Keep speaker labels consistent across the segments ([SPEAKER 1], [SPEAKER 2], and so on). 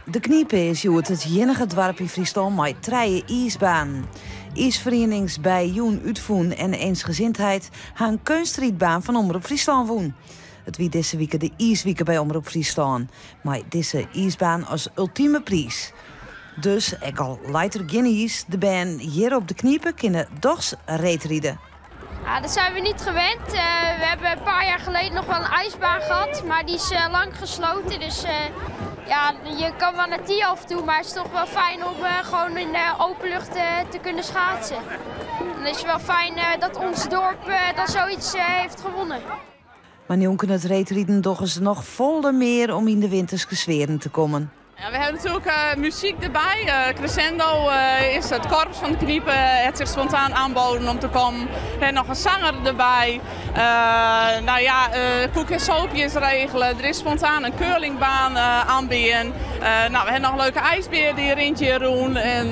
[SPEAKER 1] De Knipe is hjoed it iennige doarp yn Fryslân mei trije iisbanen. Iisferienings By Jûn Útfûn en Eensgezindheid ha in keunstrydbaan fan Omrop Fryslân wûn. It wie dizze wike de iiswike by Omrop Fryslân, mei dizze iisbaan as ultime priis. Dus ek al leit der gjin iis, de bern hjir op De Knipe kinne dochs reedride.
[SPEAKER 2] Ja, dat zijn we niet gewend. We hebben een paar jaar geleden nog wel een ijsbaan gehad, maar die is lang gesloten. Dus ja, je kan wel naar Thialf toe, maar het is toch wel fijn om gewoon in de open lucht te kunnen schaatsen. Dan is het wel fijn dat ons dorp dan zoiets heeft gewonnen.
[SPEAKER 1] Mar njonken it reedriden dogge se noch folle mear om yn de winterske sfearen te kommen.
[SPEAKER 3] Ja, we hebben natuurlijk muziek erbij. Crescendo is het korps van de Knipe, het zich spontaan aanboden om te komen. We hebben nog een zanger erbij. Nou ja, koek en soapjes regelen. Er is spontaan een curlingbaan aanbieden. Nou, we hebben nog een leuke ijsbeer die rint hier rond. En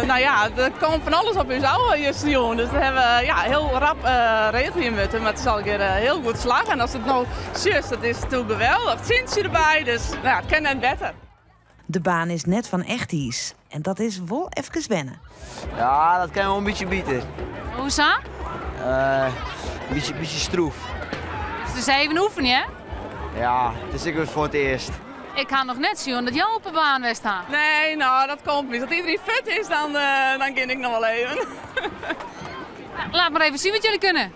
[SPEAKER 3] nou ja, er komt van alles op ons oude juist. Dus dat hebben we, ja, heel rap regelen moeten. Maar het is al een keer heel goed slag. En als het nou zus, dat is natuurlijk geweldig. Het zintje erbij, dus nou ja, het kan net beter.
[SPEAKER 1] De baan is net fan echt iis en dat is wol efkes wennen.
[SPEAKER 4] Ja, dat kan wel een beetje bieten.
[SPEAKER 5] Hoe zo?
[SPEAKER 4] Een beetje stroef.
[SPEAKER 5] Dus het is even oefenen, hè?
[SPEAKER 4] Ja, het is ook voor het eerst.
[SPEAKER 5] Ik ga nog net zien dat jou op de baan west staan.
[SPEAKER 3] Nee, nou, dat komt niet. Als iedereen fit is, dan ken ik nog wel even.
[SPEAKER 5] Nou, laat maar even zien wat jullie kunnen.